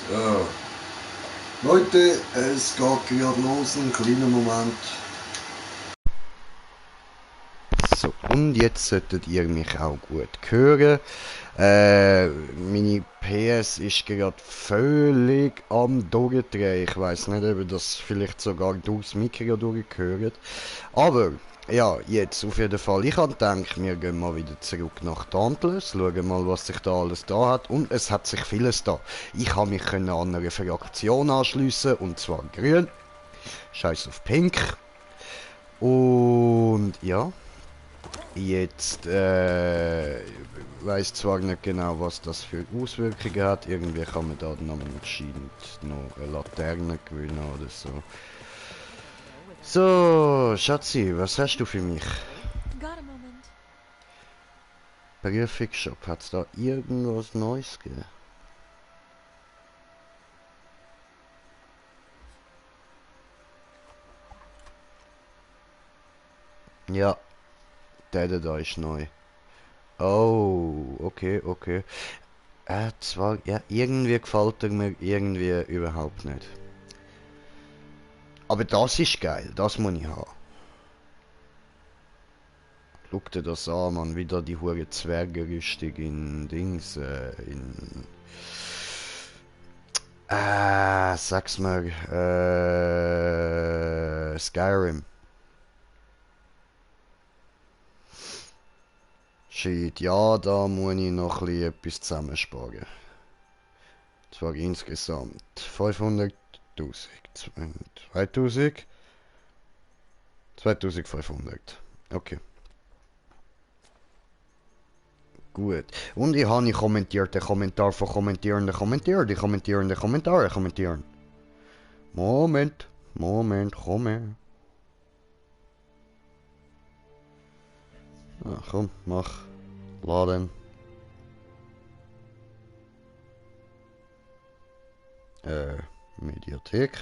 So. Leute, es geht gerade los, einen kleinen Moment. So, und jetzt solltet ihr mich auch gut hören. Meine PS ist gerade völlig am Durchdrehen. Ich weiß nicht, ob ihr das vielleicht sogar durchs Mikro durchgehört. Aber, ja, jetzt auf jeden Fall. Ich habe gedacht, wir gehen mal wieder zurück nach Dauntless, schauen mal, was sich da alles da hat. Und es hat sich vieles da. Ich habe mich an einer Fraktion anschliessen, und zwar grün. Scheiß auf pink. Und, ja. Jetzt weiß zwar nicht genau, was das für Auswirkungen hat. Irgendwie kann man da dann anscheinend noch eine Laterne gewinnen oder so. So, Schatzi, was hast du für mich? Prüfungsshop, hat es da irgendwas Neues gegeben? Ja, der da ist neu. Oh, okay, okay. Zwar, ja, irgendwie gefällt er mir irgendwie überhaupt nicht. Aber das ist geil, das muss ich haben. Schau dir das an, man, wieder die hure Zwergerüstung in Dings, in... sag's mal, Skyrim. Shit, ja, da muss ich noch ein bisschen etwas zusammensparen. Zwar insgesamt 500.000, 2000, 2500. Okay. Gut. Und ich habe kommentiert, den Kommentar von kommentierenden Kommentaren, die kommentierenden Kommentare kommentieren. Moment, Moment, komm her. Ah, komm, mach. Laden. Mediathek.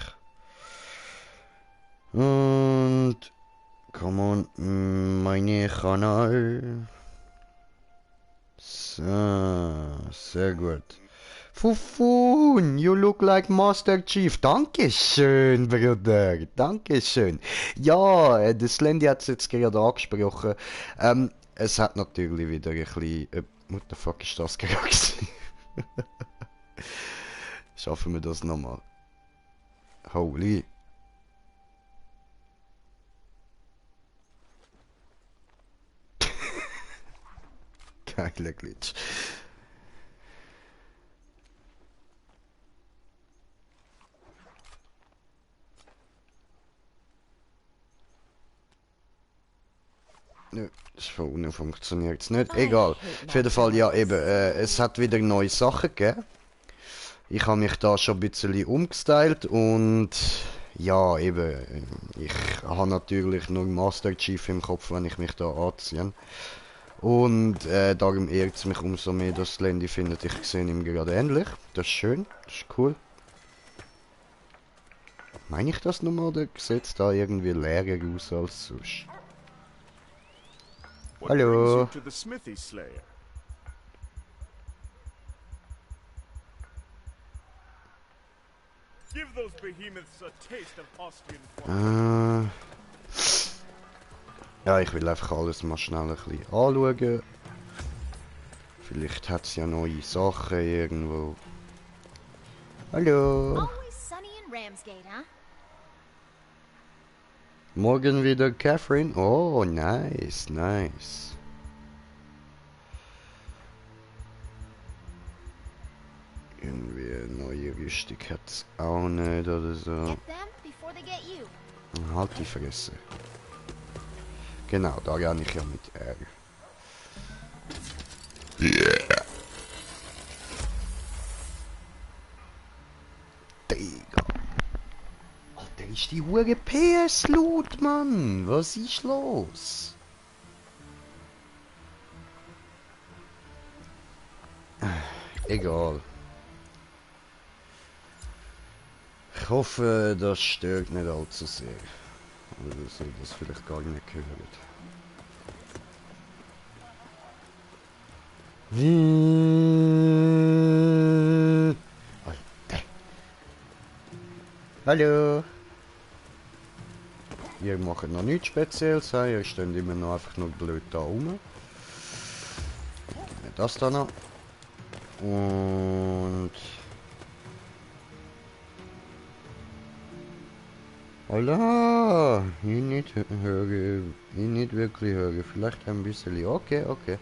Und... Come on, meine Kanal. So, sehr gut. Fufun, you look like Master Chief. Dankeschön, Bruder. Dankeschön. Ja, der Slendy hat es jetzt gerade angesprochen. Es hat natürlich wieder ein bisschen... what the fuck ist das gerade gewesen? Schaffen wir das nochmal? Holy. Geiler Glitch. Nö, das von unten funktioniert nicht. Egal. Auf jeden Fall, ja eben, es hat wieder neue Sachen gegeben. Ich habe mich da schon ein bisschen umgestylt und ja, eben, ich habe natürlich nur Master Chief im Kopf, wenn ich mich da anziehe. Und darum ehrt es mich umso mehr, dass Landy findet, ich sehe ihn gerade ähnlich. Das ist schön, das ist cool. Meine ich das nochmal, oder sieht da irgendwie leerer aus als sonst? Hallo. Ja, ich will einfach alles mal schnell ein bisschen anschauen. Vielleicht hat es ja neue Sachen irgendwo. Hallo. Morgen wieder Catherine. Oh, nice, nice. Irgendwie eine neue Rüstung hat es auch nicht oder so. Halt die Fresse. Genau, da renne ich ja mit R. Yeah. Digga. Alter, ist die hure PS laut, Mann. Was ist los? Egal. Ich hoffe, das stört nicht allzu sehr. Oder dass ihr das vielleicht gar nicht gehört. Wie Hallo. Ihr macht noch nichts Spezielles, ihr steht immer noch einfach nur blöd da rum. Das da noch. Und... Hola! Ich nicht wirklich höre. Vielleicht ein bisschen. Okay, okay.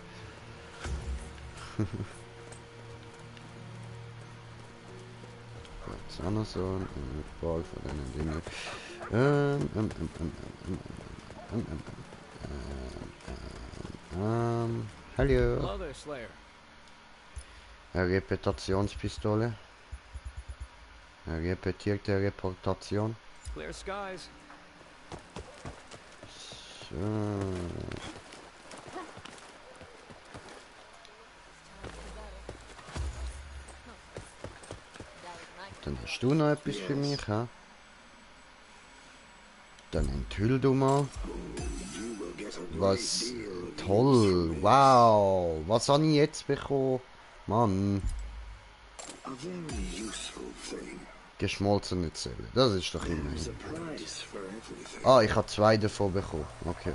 Jetzt auch noch so ein paar von den Dingen. Hallo. Hello there, Slayer. Eine Reputationspistole. Eine repetierte Reportation. Clear skies. So. Dann hast du noch etwas für mich, ha? Dann enthüll du mal. Was toll, wow. Was habe ich jetzt bekommen? Mann. Geschmolzene Zelle, das ist doch immerhin. Ah, ich habe 2 davon bekommen. Okay.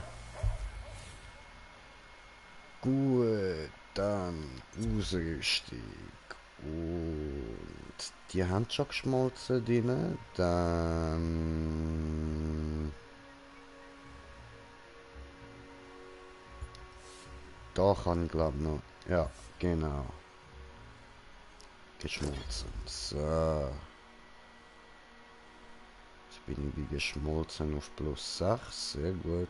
Gut, dann Ausrüstung. Und die haben schon geschmolzen drin. Dann... Da kann ich glaube noch... Ja, genau. Geschmolzen. So. Jetzt bin ich bei geschmolzen auf plus 6. Sehr gut.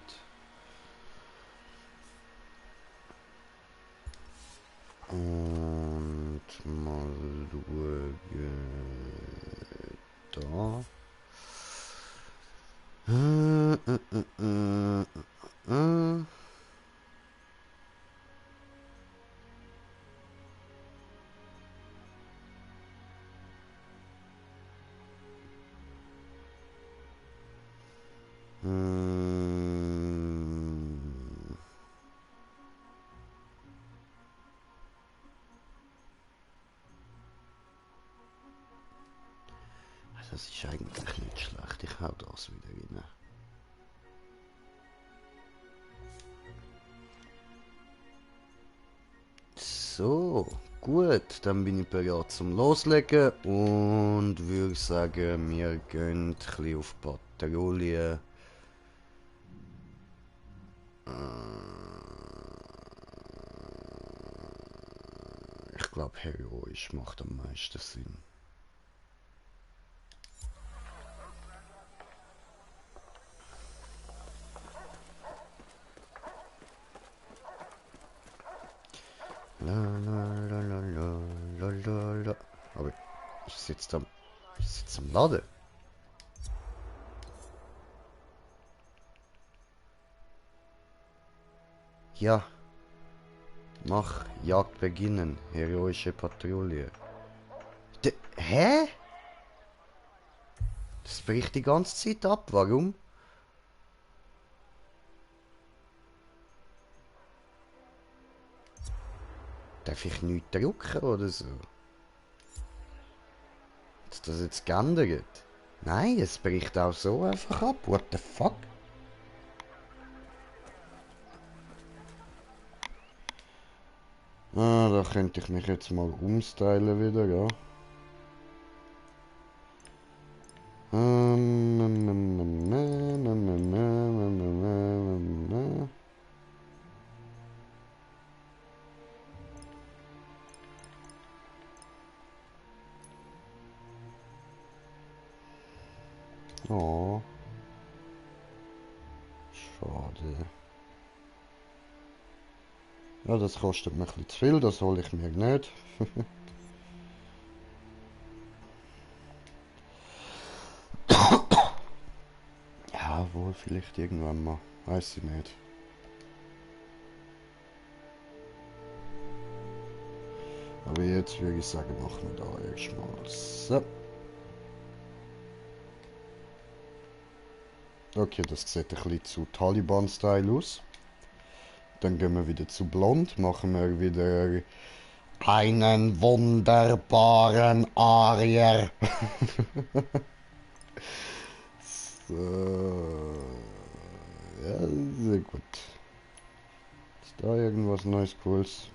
Und mal schauen. Da. Das ist eigentlich nicht schlecht. Ich hau das wieder rein. So, gut. Dann bin ich bereit zum Loslegen und würde sagen, wir gehen ein bisschen auf Patrouille. Ich glaube, heroisch macht am meisten Sinn. La la la la la la la. Aber ich sitze am Laden. Ja. Mach Jagd beginnen. Heroische Patrouille. Hä? Das bricht die ganze Zeit ab. Warum? Darf ich nichts drucken oder so? Ist das jetzt geändert? Nein, es bricht auch so einfach ab. What the fuck? Ah, da könnte ich mich jetzt mal umstylen wieder, ja. Oh. Schade. Ja, das kostet mir ein bisschen zu viel, das hole ich mir nicht. Ja, wohl vielleicht irgendwann mal. Weiß ich nicht. Aber jetzt würde ich sagen, machen wir da erstmal so. Okay, das sieht ein bisschen zu Taliban-Style aus. Dann gehen wir wieder zu Blond, machen wir wieder einen wunderbaren Arier. So. Ja, sehr gut. Ist da irgendwas Neues, Cooles?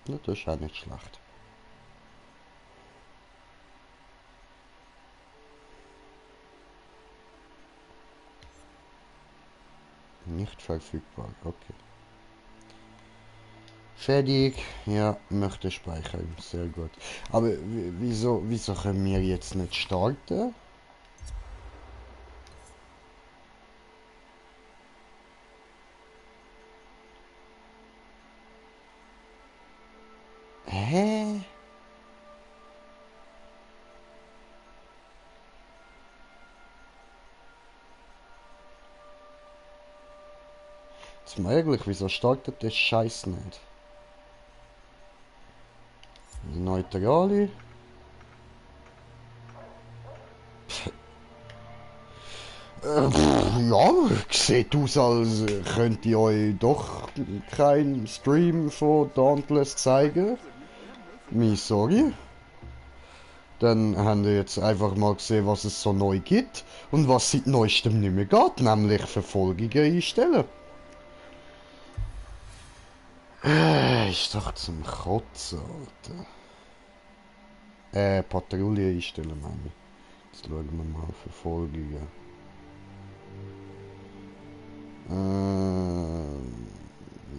Na, das ist auch nicht schlecht. Nicht verfügbar, okay. Fertig, ja, möchte speichern, sehr gut. Aber wieso können wir jetzt nicht starten? Hä? Ist möglich, wieso startet das Scheiß nicht? Neutrale. Ja, sieht aus, als könnt ihr euch doch kein Stream von Dauntless zeigen. Sorry. Dann haben wir jetzt einfach mal gesehen, was es so neu gibt und was seit neuestem nicht mehr geht, nämlich Verfolgungen einstellen. Ist doch zum Kotzen, Alter. Patrouille einstellen, meine ich. Jetzt schauen wir mal Verfolgungen.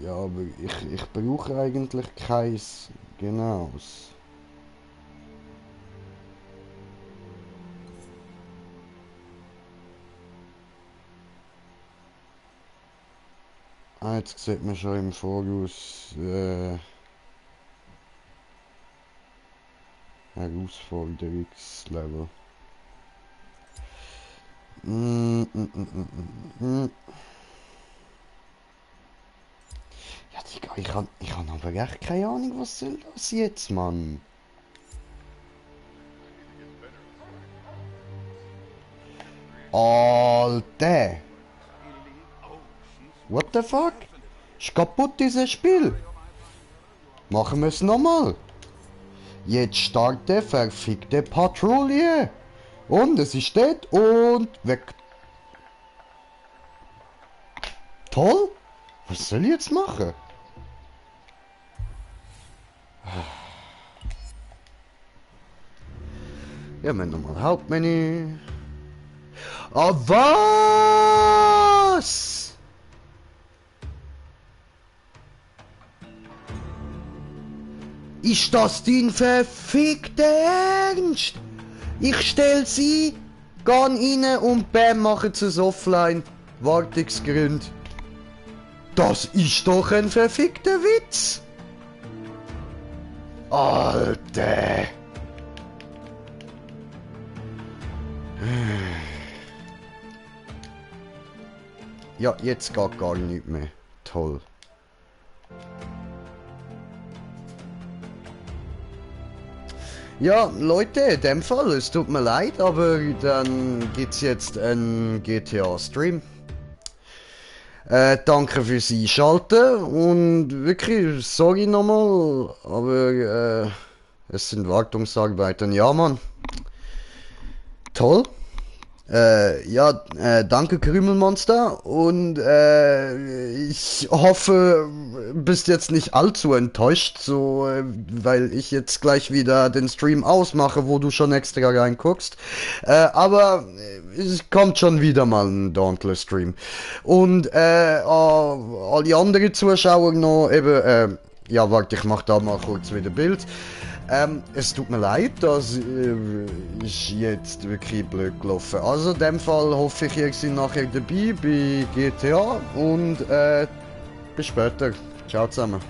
Ja, aber ich brauche eigentlich keins genaues. Ah, jetzt sieht man schon im Voraus Herausforderungslevel. Ja, Digga, ich hab aber echt keine Ahnung, was soll das jetzt, Mann? Alter! What the fuck? Ist kaputt dieses Spiel? Machen wir es nochmal. Jetzt starte verfickte Patrouille. Und es ist steht und weg. Toll? Was soll ich jetzt machen? Ja, wir haben nochmal Hauptmenü. Ah, was? Ist das dein verfickter Ernst? Ich stell sie, geh rein und bam, machen sie es offline. Wartungsgründe. Das ist doch ein verfickter Witz. Alter. Ja, jetzt geht gar nichts mehr. Toll. Ja, Leute, in dem Fall, es tut mir leid, aber dann gibt's jetzt einen GTA-Stream. Danke fürs Einschalten und wirklich, sorry nochmal, aber es sind Wartungsarbeiten. Ja, Mann. Toll. Ja, danke Krümelmonster und ich hoffe, bist jetzt nicht allzu enttäuscht, so, weil ich jetzt gleich wieder den Stream ausmache, wo du schon extra reinguckst. Aber es kommt schon wieder mal ein Dauntless Stream. Und alle anderen Zuschauer noch eben, ja, warte, ich mach da mal kurz wieder Bild. Es tut mir leid, das ist jetzt wirklich blöd gelaufen. Also in dem Fall hoffe ich, ihr seid nachher dabei bei GTA und bis später. Ciao zusammen.